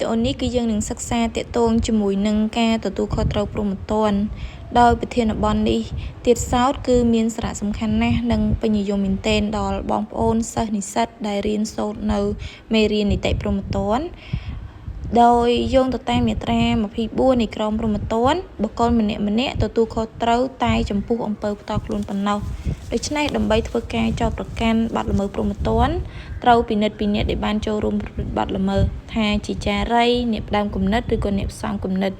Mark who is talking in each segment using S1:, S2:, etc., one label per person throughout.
S1: ដេអូនេះគឺយើងនឹងសិក្សាទាក់ទងជាមួយនឹងការទទួលខុសត្រូវព្រហ្មទណ្ឌដោយប្រធានបទនេះទៀតសោតគឺមានសារៈសំខាន់ណាស់និងពេញនិយមមែនទែនដល់បងប្អូនសិស្សនិស្សិតដែលរៀនសូត្រនៅមេរៀននីតិព្រហ្មទណ្ឌដោយយោងទៅតាមមាត្រា24នៃក្រមព្រហ្មទណ្ឌបុគ្គលម្នាក់ម្នាក់ទទួលខុសត្រូវតែចំពោះអំពើផ្ទាល់ខ្លួនប៉ុណ្ណោះដូច្នេះដើម្បីធ្វើការចោទប្រកាន់បទល្មើសព្រហ្មទណ្ឌត្រូវពិនិត្យពីអ្នកដែលបានចូលរួមប្រព្រឹត្តបទល្មើសថាជាចារីអ្នកផ្ដើមគំនិតឬក៏អ្នកផ្សំគំនិត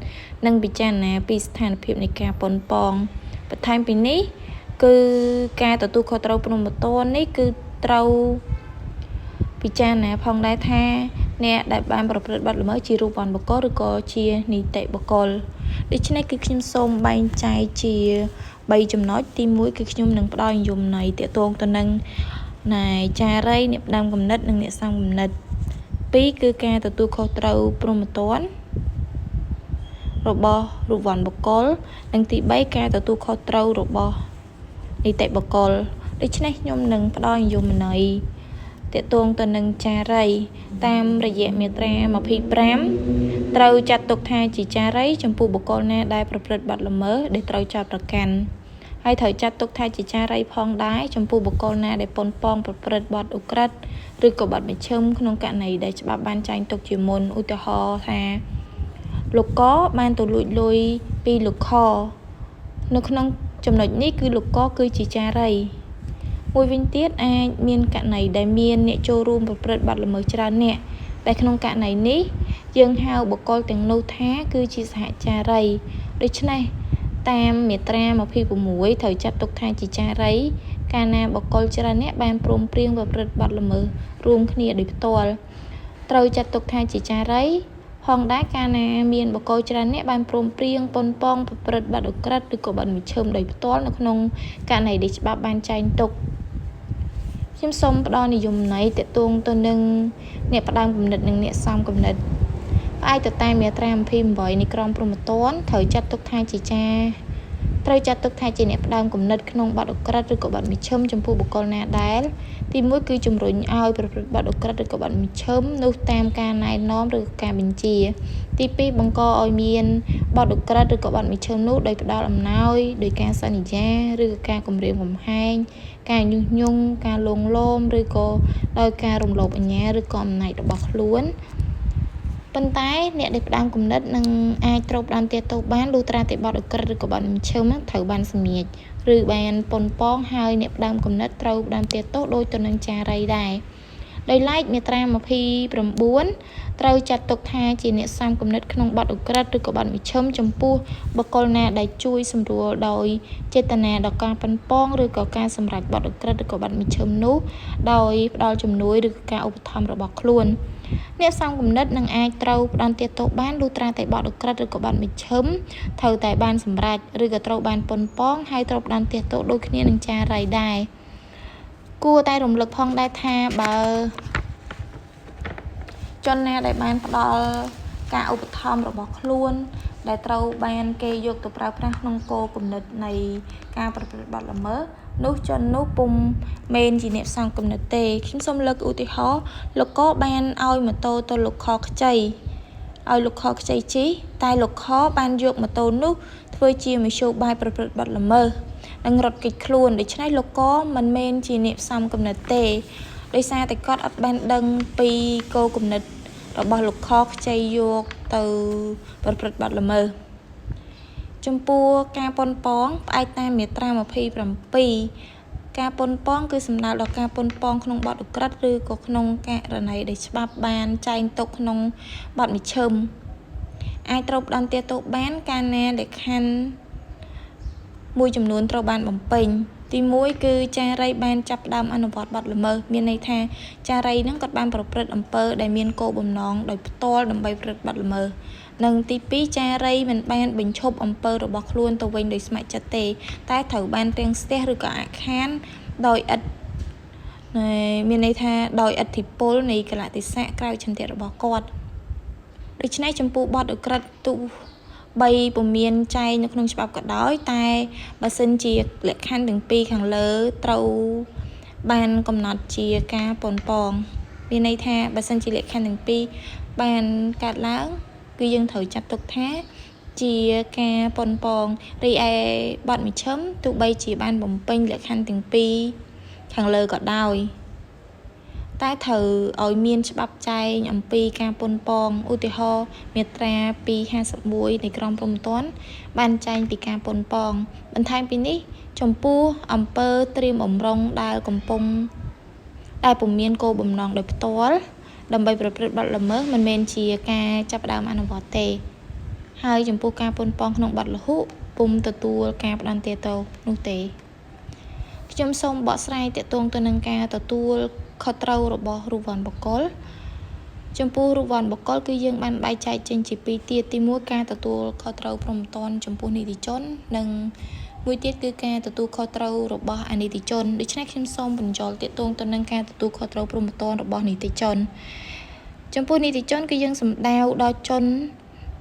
S1: និងពិចារណាពីស្ថានភាពនៃការប៉ុនប៉ងបន្ថែមពីនេះគឺការទទួលខុសត្រូវព្រហ្មទណ្ឌនេះគឺត្រូវពិចារណាផងដែរថាអ្នកដែលបានប្រព្រឹត្តបទល្មើសជារូបវន្តបុគ្គលឬក៏ជានីតិបុគ្គលដូច្នេះគឺខ្ញុំសូមបែងចែកជា3ចំណុចទី1គឺខ្ញុំនឹងផ្ដល់និយមន័យទាក់ទងទៅនឹងណែចារីអ្នកផ្ដើមគំនិតនិងអ្នកសំគំនិត2គឺការទទួលខុសត្រូវព្រហ្មទណ្ឌរបស់រូបវន្តបុគ្គលនិងទី3ការទទួលខុសត្រូវរបស់នីតិបុគ្គលដូច្នេះខ្ញុំនឹងផ្ដល់និយមន័យទាក់ទងទៅនឹងចារីតាមរយៈមាត្រា25ត្រូវចាត់ទុកថាជាចារីចំពោះបុគ្គលណាដែលប្រព្រឹត្តបទល្មើសដែលត្រូវចោទប្រកាន់ហើយត្រូវចាត់ទុកថាជាចារីផងដែរចំពោះបុគ្គលណាដែលប៉ុនប៉ងប្រព្រឹត្តបទឧក្រិដ្ឋឬក៏បទមជ្ឈិមក្នុងករណីដែលច្បាប់បានចែងទុកជាមុនឧទាហរណ៍ថាលោកកបានទៅលួចលុយពីលោកខនៅក្នុងចំណុចនេះគឺលោកកគឺជាចារីមួយវិញទៀតអាចមានករណីដែលមានអ្នកចូលរួមប្រព្រឹត្តបទល្មើសច្រើនអ្នកដែលក្នុងករណីនេះយើងហៅបុគ្គលទាំងនោះថាគឺជាសហចារីដូច្នេះតាមមាត្រា26ត្រូវចាត់ទុកថាជាចារីកាលណាបុគ្គលច្រើនអ្នកបានព្រមព្រៀងប្រព្រឹត្តបទល្មើសរួមគ្នាដោយផ្ទាល់ត្រូវចាត់ទុកថាជាចារីផងដែរកាលណាមានបុគ្គលច្រើនអ្នកបានព្រមព្រៀងប៉ុនប៉ងប្រព្រឹត្តបទឧក្រិដ្ឋឬក៏បទមជ្ឈិមដោយផ្ទាល់នៅក្នុងករណីដែលច្បាប់បានចែងទុកខ្ញុំសូមផ្ដល់និយមន័យទាក់ទងទៅនឹងអ្នកផ្ដើមគំនិតនិងអ្នកសំគំនិតផ្អែកទៅតាមមាត្រា28នៃក្រមព្រហ្មទណ្ឌត្រូវចាត់ទុកថាជាចាត្រូវចាត់ទុកថាជាអ្នកផ្ដើមគំនិតក្នុងបទឧក្រិដ្ឋឬក៏បទមជ្ឈិមចំពោះបុគ្គលណាដែលទី1គឺជំរុញឲ្យប្រព្រឹត្តបទឧក្រិដ្ឋឬក៏បទមជ្ឈិមនោះតាមការណែនាំឬការបញ្ជាទី2បង្កឲ្យមានបទឧក្រិដ្ឋឬក៏បទមជ្ឈិមនោះដោយផ្ដល់អំណោយដោយការសន្យាឬការគំរាមកំហែងការញុះញង់ការលួងលោមឬក៏ដោយការរំលោភអាជ្ញាឬក៏អំណាចរបស់ខ្លួនប៉ុន្តែអ្នកដែលផ្ដើមគំនិតនឹងអាចត្រូវផ្ដន្ទាទោសបានលុះត្រាតែបទឧក្រិដ្ឋឬក៏បទមជ្ឈិមត្រូវបានសម្រេចឬបានប៉ុនប៉ងហើយអ្នកផ្ដើមគំនិតត្រូវផ្ដន្ទាទោសដូចទៅនឹងចារីដែរដោយឡែកមាត្រា29ត្រូវចាត់ទុកថាជាអ្នកសំគំនិតក្នុងបទឧក្រិដ្ឋឬក៏បទមជ្ឈិមចំពោះបុគ្គលណាដែលជួយសម្រួលដោយចេតនាដល់ការប៉ុនប៉ងឬក៏ការសម្រេចបទឧក្រិដ្ឋឬក៏បទមជ្ឈិមនោះដោយផ្ដល់ជំនួយឬការឧបត្ថម្ភរបស់ខ្លួនអ្នកសំគំនិតនឹងអាចត្រូវផ្ដន្ទាទោសបានលុះត្រាតែបទឧក្រិដ្ឋឬក៏បទមជ្ឈិមត្រូវតែបានសម្រេចឬក៏ត្រូវបានប៉ុនប៉ងហើយត្រូវផ្ដន្ទាទោសដូចគ្នានឹងចារីដែរគួរតែរំលឹកផងដែរថាបើជនណាដែលបានផ្ដល់ការឧបត្ថម្ភរបស់ខ្លួនដែលត្រូវបានគេយកទៅប្រើប្រាស់ក្នុងគោលគំនិតនៃការប្រព្រឹត្តបទល្មើសនោះជននោះពុំមែនជាអ្នកផ្សំគំនិតទេខ្ញុំសូមលើកឧទាហរណ៍លោកកបានឲ្យម៉ូតូទៅលោកខខ្ចីឲ្យលោកខខ្ចីជិះតែលោកខបានយកម៉ូតូនោះធ្វើជាមធ្យោបាយប្រព្រឹត្តបទល្មើសនិងរត់គេចខ្លួនដូច្នេះលោកកមិនមែនជាអ្នកផ្សំគំនិតទេដោយសារតែគាត់អត់បានដឹងពីគោលគំនិតរបស់លោកខខ្ចីយកទៅប្រព្រឹត្តបទល្មើសចំពោះការប៉ុនប៉ងផ្អែកតាមមាត្រា27ការប៉ុនប៉ងគឺសំដៅដល់ការប៉ុនប៉ងក្នុងបទឧក្រិដ្ឋឬក៏ក្នុងករណីដែលច្បាប់បានចែងទុកក្នុងបទមជ្ឈិមអាចត្រូវផ្ដន្ទាទោសបានកាលណាលក្ខខណ្ឌមួយចំនួនត្រូវបានបំពេញទី1គឺចារីបានចាប់ផ្ដើមអនុវត្តបទល្មើសមានន័យថាចារីហ្នឹងគាត់បានប្រព្រឹត្តអំពើដែលមានគោលបំណងដោយផ្ទាល់ដើម្បីប្រព្រឹត្តបទល្មើសនិងទី2ចារីមិនបានបញ្ឈប់អំពើរបស់ខ្លួនទៅវិញដោយស្ម័គ្រចិត្តទេតែត្រូវបានរាំងស្ទះឬក៏អាខានដោយឥទ្ធមានន័យថាដោយឥទ្ធិពលនៃកលៈទេសៈក្រៅឆន្ទៈរបស់គាត់ដូច្នេះចំពោះបទឧក្រិដ្ឋទោះបីពុំមានចែងនៅក្នុងច្បាប់ក៏ដោយតែបើសិនជាលក្ខខណ្ឌទាំងពីរខាងលើត្រូវបានកំណត់ជាការប៉ុនប៉ង មានន័យថាបើសិនជាលក្ខខណ្ឌទាំងពីរបានកើតឡើងគឺយើងត្រូវចាត់ទុកថាជាការប៉ុនប៉ងរីឯបទមជ្ឈិមទោះបីជាបានបំពេញលក្ខខណ្ឌទាំងពីរខាងលើក៏ដោយតែត្រូវឲ្យមានច្បាប់ចែងអំពីការប៉ុនប៉ងឧទាហរណ៍មាត្រា251នៃក្រមព្រហ្មទណ្ឌបានចែងពីការប៉ុនប៉ងបន្ថែមពីនេះចំពោះអំពើត្រៀមបំរុងដែលកំពុងដែលពុំមានគោលបំណងដោយផ្ទាល់ដើម្បីប្រព្រឹត្តបទល្មើសមិនមែនជាការចាប់ផ្ដើមអនុវត្តទេហើយចំពោះការប៉ុនប៉ងក្នុងបទលហុពុំទទួលការផ្ដន្ទាទោសនោះទេខ្ញុំសូមបកស្រាយទាក់ទងទៅនឹងការទទួលខុសត្រូវរបស់រូបវន្តបុគ្គលចំពោះរូបវន្តបុគ្គលគឺយើងបានបែងចែកចេញជាពីរទៀតទី1ការទទួលខុសត្រូវព្រហ្មទណ្ឌចំពោះនីតិជននិងមួយទៀតគឺការទទួលខុសត្រូវរបស់អនីតិជនដូច្នេះខ្ញុំសូមបញ្យល់ទាក់ទងទៅនឹងការទទួលខុសត្រូវព្រហ្មទណ្ឌរបស់នីតិជនចំពោះនីតិជនគឺយើងសំដៅដល់ជន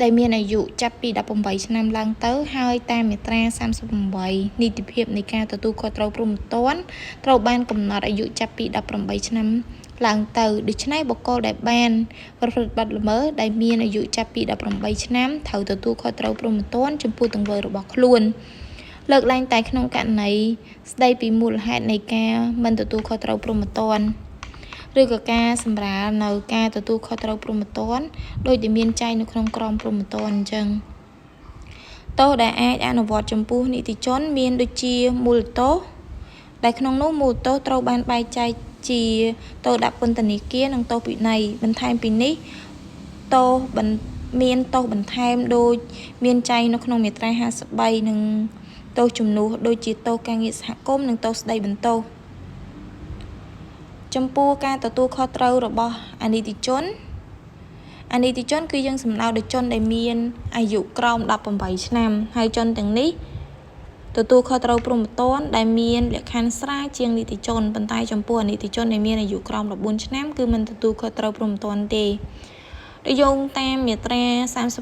S1: ដែលមានអាយុចាប់ពី18ឆ្នាំឡើងទៅហើយតាមមាត្រា38នីតិភាពនៃការទទួលខុសត្រូវព្រហ្មទណ្ឌត្រូវបានកំណត់អាយុចាប់ពី18ឆ្នាំឡើងទៅដូច្នេះបុគ្គលដែលបានប្រព្រឹត្តបទល្មើសដែលមានអាយុចាប់ពី18ឆ្នាំត្រូវទទួលខុសត្រូវព្រហ្មទណ្ឌចំពោះទង្វើរបស់ខ្លួនលើកលែងតែក្នុងករណីស្ដីពីមូលហេតុនៃការមិនទទួលខុសត្រូវព្រហ្មទណ្ឌឬក៏ការសម្រាលនៅការទទួលខុសត្រូវព្រហ្មទណ្ឌដោយដែលមានចែងនៅក្នុងក្រមព្រហ្មទណ្ឌអញ្ចឹងទោសដែលអាចអនុវត្តចំពោះនីតិជនមានដូចជាមូលទោសដែលក្នុងនោះមូលទោសត្រូវបានបែងចែកជាទោសដាក់ពន្ធនាគារនិងទោសពិន័យបន្ថែមពីនេះទោសមានទោសបន្ថែមដូចមានចែងនៅក្នុងមាត្រា53និងទោសជំនួសដូចជាទោសការងារសហគមន៍និងទោសស្ដីបន្ទោសចំពោះការទទួលខុសត្រូវរបស់អនីតិជនអនីតិជនគឺយើងសំដៅដល់ជនដែលមានអាយុក្រោម18ឆ្នាំហើយជនទាំងនេះទទួលខុសត្រូវព្រហ្មទណ្ឌដែលមានលក្ខខណ្ឌស្រាលជាងនីតិជនប៉ុន្តែចំពោះអនីតិជនដែលមានអាយុក្រោម14ឆ្នាំគឺមិនទទួលខុសត្រូវព្រហ្មទណ្ឌទេដោយយោងតាមមាត្រា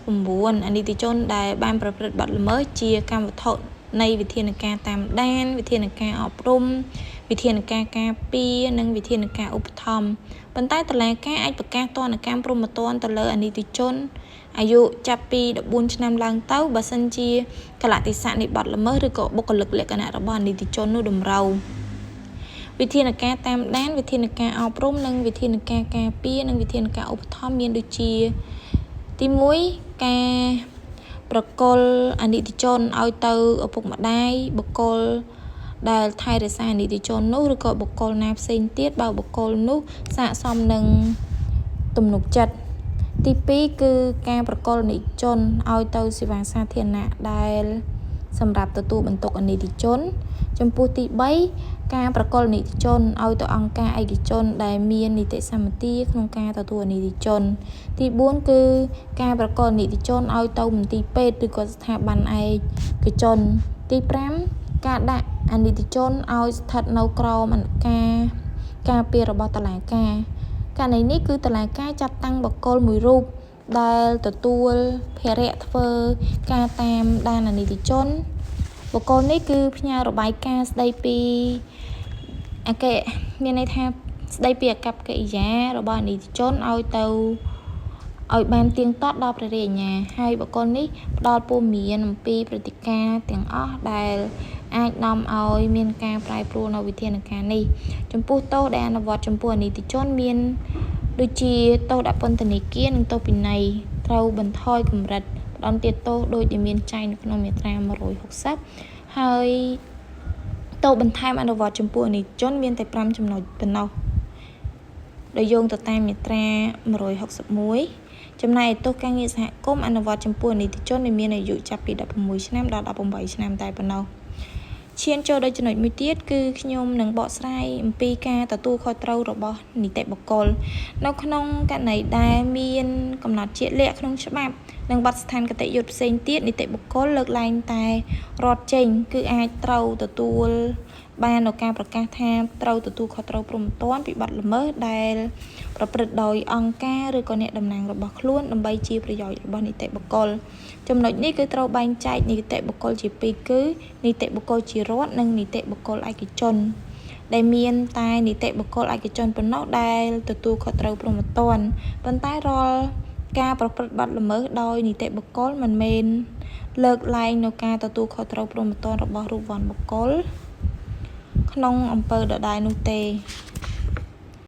S1: 39អនីតិជនដែលបានប្រព្រឹត្តបទល្មើសជាកម្មវត្ថុនៃវិធានការតាមដានវិធានការអប់រំវិធានការការពារនិងវិធានការឧបត្ថម្ភប៉ុន្តែតុលាការអាចប្រកាសទណ្ឌកម្មព្រហ្មទណ្ឌទៅលើអនីតិជនអាយុចាប់ពី14ឆ្នាំឡើងទៅបើសិនជាកាលៈទេសៈនៃបទល្មើសឬក៏បុគ្គលិកលក្ខណៈរបស់អនីតិជននោះតម្រូវវិធានការតាមដានវិធានការអប់រំនិងវិធានការការពារនិងវិធានការឧបត្ថម្ភមានដូចជាទី1ការប្រគល់អនីតិជនឲ្យទៅឪពុកម្ដាយបុគ្គលដែលថែរក្សាអនីតិជននោះឬក៏បុគ្គលណាផ្សេងទៀតបើបុគ្គលនោះស័ក្តិសមនឹងទំនុកចិត្តទី2គឺការប្រគល់អនីតិជនឲ្យទៅសេវាសាធារណៈដែលសម្រាប់ទទួលបន្ទុកអនីតិជនចំពោះទី3ការប្រគល់អនីតិជនឲ្យទៅអង្គការឯកជនដែលមាននីតិសម្បទាក្នុងការទទួលអនីតិជនទី4គឺការប្រគល់អនីតិជនឲ្យទៅមន្ទីរពេទ្យឬក៏ស្ថាប័នឯកជនទី5ការដាក់អនីតិជនឲ្យស្ថិតនៅក្រោមការការពាររបស់តុលាការករណីនេះគឺតុលាការចាត់តាំងបុគ្គលមួយរូបដែលទទួលភារៈធ្វើការតាមដានអនីតិជនបុគ្គលនេះគឺផ្ញើរបាយការណ៍ស្ដីពីអកិមានន័យថាស្ដីពីអាកប្បកិរិយារបស់អនីតិជនឲ្យទៅឲ្យបានទៀងទាត់ដល់ព្រះរាជអាជ្ញាហើយបុគ្គលនេះផ្ដល់ព័ត៌មានអំពីព្រឹត្តិការណ៍ទាំងអស់ដែលអាចនាំឲ្យមានការប្រែប្រួលនៅវិធានការនេះចំពោះទោសដែលអនុវត្តចំពោះអនីតិជនមានដូចជាទោសដាក់ពន្ធនាគារនិងទោសពិន័យត្រូវបន្ថយកម្រិតផ្ដន្ទាទោសដូចដែលមានចែងនៅក្នុងមាត្រា160ហើយទោសបន្ថែមអនុវត្តចំពោះអនីតិជនមានតែ5ចំណុចប៉ុណ្ណោះដោយយោងទៅតាមមាត្រា161ចំណែកឯទោសការងារសហគមន៍អនុវត្តចំពោះអនីតិជនដែលមានអាយុចាប់ពី16ឆ្នាំដល់18ឆ្នាំតែប៉ុណ្ណោះឈានចូលដល់ចំណុចមួយទៀតគឺខ្ញុំនឹងបកស្រាយអំពីការទទួលខុសត្រូវរបស់នីតិបុគ្គលនៅក្នុងករណីដែលមានកំណត់ជាក់លាក់ក្នុងច្បាប់និងបទស្ថានគតិយុត្តផ្សេងទៀតនីតិបុគ្គលលើកលែងតែរត់ចេញគឺអាចត្រូវទទួលបាននៅការប្រកាសថាត្រូវទទួលខុសត្រូវព្រហ្មទណ្ឌពីបទល្មើសដែលប្រព្រឹត្តដោយអង្គការឬក៏អ្នកតំណាងរបស់ខ្លួនដើម្បីជាប្រយោជន៍របស់នីតិបុគ្គលចំណុចនេះគឺត្រូវបែងចែកនីតិបុគ្គលជាពីរគឺនីតិបុគ្គលជារដ្ឋនិងនីតិបុគ្គលឯកជន ដែលមានតែនីតិបុគ្គលឯកជនប៉ុណ្ណោះដែលទទួលខុសត្រូវព្រហ្មទណ្ឌប៉ុន្តែរាល់ការប្រព្រឹត្តបទល្មើសដោយនីតិបុគ្គលមិនមែនលើកលែងនូវការទទួលខុសត្រូវព្រហ្មទណ្ឌរបស់រូបវន្តបុគ្គលក្នុងអំពើដដែលនោះទេ។